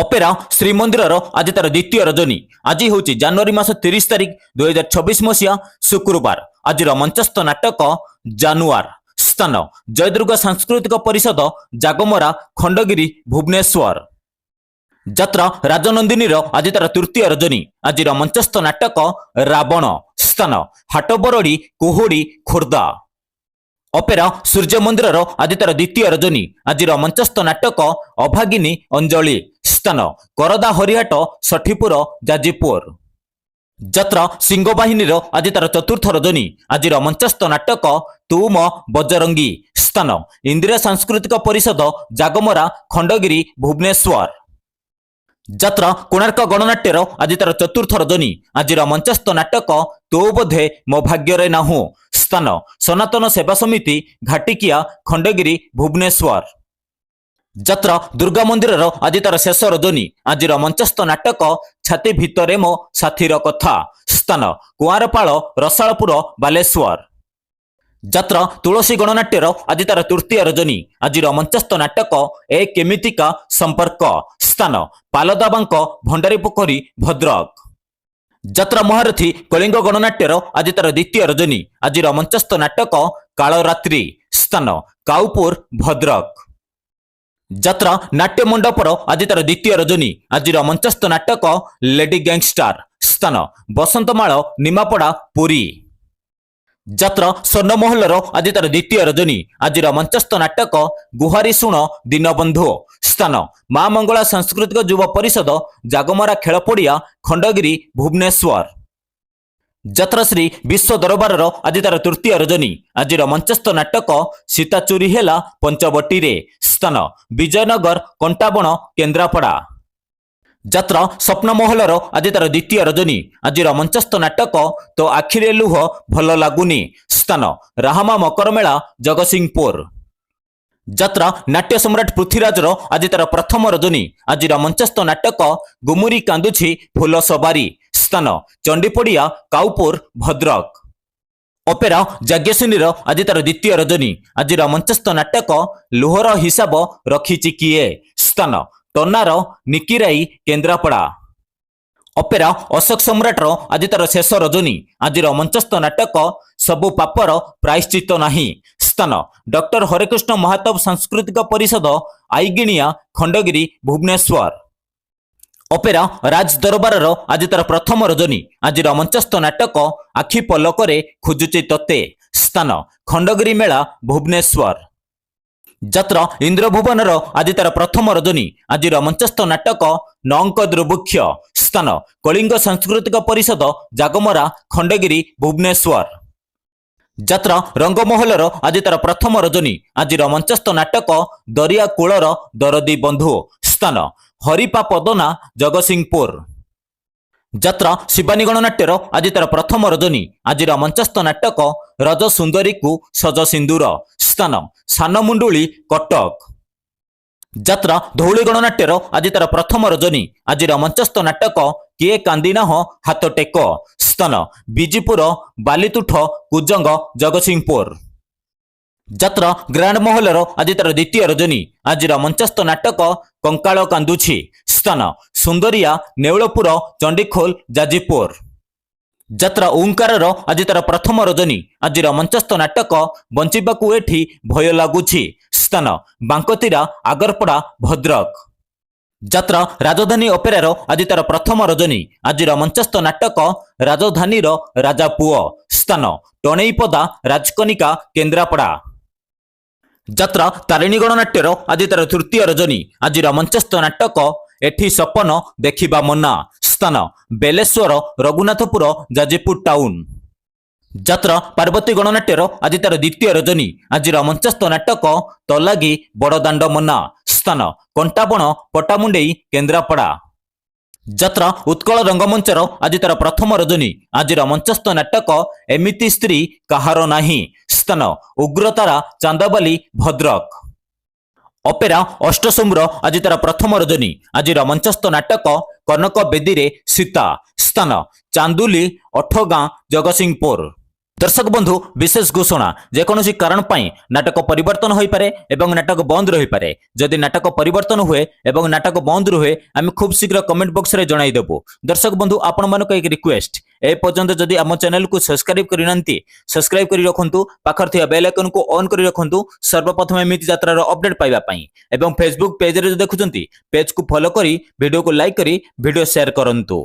Opera ଶ୍ରୀମନ୍ଦିରର ଆଜି ତାର ଦ୍ୱିତୀୟ ରଜନୀ। ଆଜି ହେଉଛି ଜାନୁଆରୀ ମାସ 30 ତାରିଖ, 2026 ମସିହା ଶୁକ୍ରବାର। ଆଜିର ମଞ୍ଚସ୍ଥ ନାଟକ ଜାନୁଆର। ସ୍ଥାନ ଜୟଦୁର୍ଗା ସାଂସ୍କୃତିକ ପରିଷଦ, ଜାଗମରା, ଖଣ୍ଡଗିରି, ଭୁବନେଶ୍ୱର। ଯାତ୍ରା ରାଜନନ୍ଦିନୀର ଆଜି ତାର ତୃତୀୟ ରଜନୀ। ଆଜିର ମଞ୍ଚସ୍ଥ ନାଟକ ରାବଣ। ସ୍ଥାନ ହାଟବରଡ଼ି, କୁହୁଡ଼ି, ଖୋର୍ଦ୍ଧା। ଅପେରା ସୂର୍ଯ୍ୟ ମନ୍ଦିରର ଆଜି ତାର ଦ୍ୱିତୀୟ ରଜନୀ। ଆଜିର ମଞ୍ଚସ୍ଥ ନାଟକ ଅଭାଗିନୀ ଅଞ୍ଜଳି। ସ୍ଥାନ କରଦା ହରିହାଟ, ଷଠିପୁର, ଯାଜପୁର। ଯାତ୍ରା ସିଂହବାହିନୀର ଆଜି ତାର ଚତୁର୍ଥ ରଜନୀ। ଆଜିର ମଞ୍ଚସ୍ଥ ନାଟକ ତୁ ମୋ ବଜରଙ୍ଗୀ। ସ୍ଥାନ ଇନ୍ଦିରା ସାଂସ୍କୃତିକ ପରିଷଦ, ଜାଗମରା, ଖଣ୍ଡଗିରି, ଭୁବନେଶ୍ୱର। ଯାତ୍ରା କୋଣାର୍କ ଗଣନାଟ୍ୟର ଆଜି ତାର ଚତୁର୍ଥ ରଜନୀ। ଆଜିର ମଞ୍ଚସ୍ଥ ନାଟକ ତୁ ବୋଧେ ମୋ ଭାଗ୍ୟରେ ନାହୁଁ। ସ୍ଥାନ ସନାତନ ସେବା ସମିତି, ଘାଟିକିଆ, ଖଣ୍ଡଗିରି, ଭୁବନେଶ୍ୱର। ଯାତ୍ରା ଦୁର୍ଗା ମନ୍ଦିରର ଆଜି ତାର ଶେଷ ରଜନୀ। ଆଜିର ମଞ୍ଚସ୍ଥ ନାଟକ ଛାତି ଭିତରେ ମୋ ସାଥିର କଥା। ସ୍ଥାନ କୁଆଁରପାଳ, ରସାଳପୁର, ବାଲେଶ୍ୱର। ଯାତ୍ରା ତୁଳସୀ ଗଣନାଟ୍ୟର ଆଜି ତାର ତୃତୀୟ ରଜନୀ। ଆଜିର ମଞ୍ଚସ୍ଥ ନାଟକ ଏ କେମିତିକା ସମ୍ପର୍କ। ସ୍ଥାନ ପାଲଦାବାଙ୍କ, ଭଣ୍ଡାରୀ ପୋଖରୀ, ଭଦ୍ରକ। ଯାତ୍ରା ମହାରଥୀ କଳିଙ୍ଗ ଗଣନାଟ୍ୟର ଆଜି ତାର ଦ୍ୱିତୀୟ ରଜନୀ। ଆଜିର ମଞ୍ଚସ୍ଥ ନାଟକ କାଳରାତ୍ରି। ସ୍ଥାନ କାଉପୁର, ଭଦ୍ରକ। ଯାତ୍ରା ନାଟ୍ୟ ମଣ୍ଡପର ଆଜି ତାର ଦ୍ୱିତୀୟ ରଜନୀ। ଆଜିର ମଞ୍ଚସ୍ଥ ନାଟକ ଲେଡି ଗ୍ୟାଙ୍ଗଷ୍ଟାର। ସ୍ଥାନ ବସନ୍ତମାଳ, ନିମାପଡ଼ା, ପୁରୀ। ଯାତ୍ରା ସ୍ୱର୍ଣ୍ଣମହଲର ଆଜି ତାର ଦ୍ୱିତୀୟ ରଜନୀ। ଆଜିର ମଞ୍ଚସ୍ଥ ନାଟକ ଗୁହାରି ଶୁଣ ଦୀନବନ୍ଧୁ। ସ୍ଥାନ ମା ମଙ୍ଗଳା ସାଂସ୍କୃତିକ ଯୁବ ପରିଷଦ, ଜାଗମରା ଖେଳପଡ଼ିଆ, ଖଣ୍ଡଗିରି, ଭୁବନେଶ୍ୱର। ଯାତ୍ରାଶ୍ରୀ ବିଶ୍ୱ ଦରବାରର ଆଜି ତାର ତୃତୀୟ ରଜନୀ। ଆଜିର ମଞ୍ଚସ୍ଥ ନାଟକ ସୀତା ଚୋରି ହେଲା ପଞ୍ଚବଟୀରେ। ସ୍ଥାନ ବିଜୟନଗର, କଣ୍ଟାବଣ, କେନ୍ଦ୍ରାପଡ଼ା। ଯାତ୍ରା ସ୍ୱପ୍ନମହଲର ଆଜି ତାର ଦ୍ୱିତୀୟ ରଜନୀ। ଆଜିର ମଞ୍ଚସ୍ଥ ନାଟକ ତୋ ଆଖିରେ ଲୁହ ଭଲ ଲାଗୁନି। ସ୍ଥାନ ରାହାମା ମକରମେଳା, ଜଗତସିଂହପୁର। ଯାତ୍ରା ନାଟ୍ୟ ସମ୍ରାଟ ପୃଥ୍ୱୀରାଜର ଆଜି ତାର ପ୍ରଥମ ରଜନୀ। ଆଜିର ମଞ୍ଚସ୍ଥ ନାଟକ ଗୁମୁରି କାନ୍ଦୁଛି ଫୁଲ ସବାରୀ। ସ୍ଥାନ ଚଣ୍ଡିପଡ଼ିଆ, କାଉପୁର, ଭଦ୍ରକ। ଅପେରା ଯାଜ୍ଞସେନୀର ଆଜି ତାର ଦ୍ୱିତୀୟ ରଜନୀ। ଆଜିର ମଞ୍ଚସ୍ଥ ନାଟକ ଲୁହର ହିସାବ ରଖିଛି କିଏ? ସ୍ଥାନ ଟନାର ନିକିରାଇ, କେନ୍ଦ୍ରାପଡ଼ା। ଅପେରା ଅଶୋକ ସମ୍ରାଟର ଆଜି ତାର ଶେଷ ରଜନୀ। ଆଜିର ମଞ୍ଚସ୍ଥ ନାଟକ ସବୁ ପାପର ପ୍ରାୟଶ୍ଚିତ ନାହିଁ। ସ୍ଥାନ ଡକ୍ଟର ହରେକୃଷ୍ଣ ମହାତାବ ସାଂସ୍କୃତିକ ପରିଷଦ, ଆଇଗିଣିଆ, ଖଣ୍ଡଗିରି, ଭୁବନେଶ୍ୱର। ଅପେରା ରାଜ ଦରବାରର ଆଜି ତାର ପ୍ରଥମ ରଜନୀ। ଆଜିର ମଞ୍ଚସ୍ଥ ନାଟକ ଆଖି ପଲକରେ ଖୋଜୁଛି ତତେ। ସ୍ଥାନ ଖଣ୍ଡଗିରି ମେଳା, ଭୁବନେଶ୍ୱର। ଯାତ୍ରା ଇନ୍ଦ୍ରଭୁବନର ଆଜି ତାର ପ୍ରଥମ ରଜନୀ। ଆଜିର ମଞ୍ଚସ୍ଥ ନାଟକ ନଅଙ୍କ ଦୁର୍ଭିକ୍ଷ। ସ୍ଥାନ କଳିଙ୍ଗ ସାଂସ୍କୃତିକ ପରିଷଦ, ଜାଗମରା, ଖଣ୍ଡଗିରି, ଭୁବନେଶ୍ୱର। ଯାତ୍ରା ରଙ୍ଗମହଲର ଆଜି ତାର ପ୍ରଥମ ରଜନୀ। ଆଜିର ମଞ୍ଚସ୍ଥ ନାଟକ ଦରିଆ କୂଳର ଦରଦୀ ବନ୍ଧୁ। ସ୍ଥାନ ହରିପା ପଦନା, ଜଗତସିଂହପୁର। ଯାତ୍ରା ଶିବାନୀ ଗଣନାଟ୍ୟର ଆଜି ତାର ପ୍ରଥମ ରଜନୀ। ଆଜିର ମଞ୍ଚସ୍ଥ ନାଟକ ରଜ ସୁନ୍ଦରୀକୁ ସଜ ସିନ୍ଦୁର। ସ୍ଥାନ ସାନମୁଣ୍ଡୁଳି, କଟକ। ଯାତ୍ରା ଧଉଳି ଗଣନାଟ୍ୟର ଆଜି ତାର ପ୍ରଥମ ରଜନୀ। ଆଜିର ମଞ୍ଚସ୍ଥ ନାଟକ କିଏ କାନ୍ଦିନାହ ହାତ ଟେକ। ସ୍ଥାନ ବିଜିପୁର, ବାଲିତୁଠ, କୁଜଙ୍ଗ, ଜଗତସିଂହପୁର। ଯାତ୍ରା ଗ୍ରାଣ୍ଡ ମହଲର ଆଜି ତାର ଦ୍ୱିତୀୟ ରଜନୀ। ଆଜିର ମଞ୍ଚସ୍ଥ ନାଟକ କଙ୍କାଳ କାନ୍ଦୁଛି। ସ୍ଥାନ ସୁନ୍ଦରିଆ, ନେଉଳପୁର, ଚଣ୍ଡିଖୋଲ, ଯାଜପୁର। ଯାତ୍ରା ଓଙ୍କାରର ଆଜି ତାର ପ୍ରଥମ ରଜନୀ। ଆଜିର ମଞ୍ଚସ୍ଥ ନାଟକ ବଞ୍ଚିବାକୁ ଏଠି ଭୟ ଲାଗୁଛି। ସ୍ଥାନ ବାଙ୍କତୀରା, ଆଗରପଡ଼ା, ଭଦ୍ରକ। ଯାତ୍ରା ରାଜଧାନୀ ଅପେରାର ଆଜି ତାର ପ୍ରଥମ ରଜନୀ। ଆଜିର ମଞ୍ଚସ୍ଥ ନାଟକ ରାଜଧାନୀର ରାଜା ପୁଅ। ସ୍ଥାନ ଟଣେଇପଦା, ରାଜକନିକା, କେନ୍ଦ୍ରାପଡ଼ା। ଯାତ୍ରା ତାରିଣୀ ଗଣନାଟ୍ୟର ଆଜି ତାର ତୃତୀୟ ରଜନୀ। ଆଜିର ମଞ୍ଚସ୍ଥ ନାଟକ ଏଠି ସପନ ଦେଖିବା ମନା। ସ୍ଥାନ ବେଲେଶ୍ୱର, ରଘୁନାଥପୁର, ଯାଜପୁର ଟାଉନ। ଯାତ୍ରା ପାର୍ବତୀ ଗଣନାଟ୍ୟର ଆଜି ତାର ଦ୍ୱିତୀୟ ରଜନୀ। ଆଜିର ମଞ୍ଚସ୍ଥ ନାଟକ ତଲାଗି ବଡ଼ଦାଣ୍ଡ ମନା। ସ୍ଥାନ କଣ୍ଟାବଣ, ପଟ୍ଟାମୁଣ୍ଡେଇ, କେନ୍ଦ୍ରାପଡ଼ା। ଯାତ୍ରା ଉତ୍କଳ ରଙ୍ଗମଞ୍ଚର ଆଜି ତାର ପ୍ରଥମ ରଜନୀ। ଆଜିର ମଞ୍ଚସ୍ଥ ନାଟକ ଏମିତି ସ୍ତ୍ରୀ କାହାର ନାହିଁ। ସ୍ଥାନ ଉଗ୍ରତାରା, ଚାନ୍ଦବାଲି, ଭଦ୍ରକ। ଅପେରା ଅଷ୍ଟଶମ୍ଭୁର ଆଜି ତାର ପ୍ରଥମ ରଜନୀ। ଆଜିର ମଞ୍ଚସ୍ଥ ନାଟକ କନକ ବେଦୀରେ ସୀତା। ସ୍ଥାନ ଚାନ୍ଦୁଲି, ଅଠଗାଁ, ଜଗତସିଂହପୁର। ଦର୍ଶକ ବନ୍ଧୁ, ବିଶେଷ ଘୋଷଣା। ଯେକୌଣସି କାରଣ ପାଇଁ ନାଟକ ପରିବର୍ତ୍ତନ ହୋଇପାରେ ଏବଂ ନାଟକ ବନ୍ଦ ରହିପାରେ। ଯଦି ନାଟକ ପରିବର୍ତ୍ତନ ହୁଏ ଏବଂ ନାଟକ ବନ୍ଦ ରୁହେ, ଆମେ ଖୁବ୍ ଶୀଘ୍ର କମେଣ୍ଟ ବକ୍ସରେ ଜଣାଇଦେବୁ। ଦର୍ଶକ ବନ୍ଧୁ, ଆପଣମାନଙ୍କୁ ଏକ ରିକ୍ୱେଷ୍ଟ, ଏ ପର୍ଯ୍ୟନ୍ତ ଯଦି ଆମ ଚ୍ୟାନେଲକୁ ସବସ୍କ୍ରାଇବ କରିନାହାନ୍ତି, ସବସ୍କ୍ରାଇବ କରି ରଖନ୍ତୁ। ପାଖରେ ଥିବା ବେଲ୍ ଆଇକନକୁ ଅନ୍ କରି ରଖନ୍ତୁ ସର୍ବପ୍ରଥମେ ଏମିତି ଯାତ୍ରାର ଅପଡେଟ୍ ପାଇବା ପାଇଁ। ଏବଂ ଫେସବୁକ୍ ପେଜରେ ଯଦି ଦେଖୁଛନ୍ତି, ପେଜକୁ ଫଲୋ କରି ଭିଡ଼ିଓକୁ ଲାଇକ୍ କରି ଭିଡ଼ିଓ ସେୟାର କରନ୍ତୁ।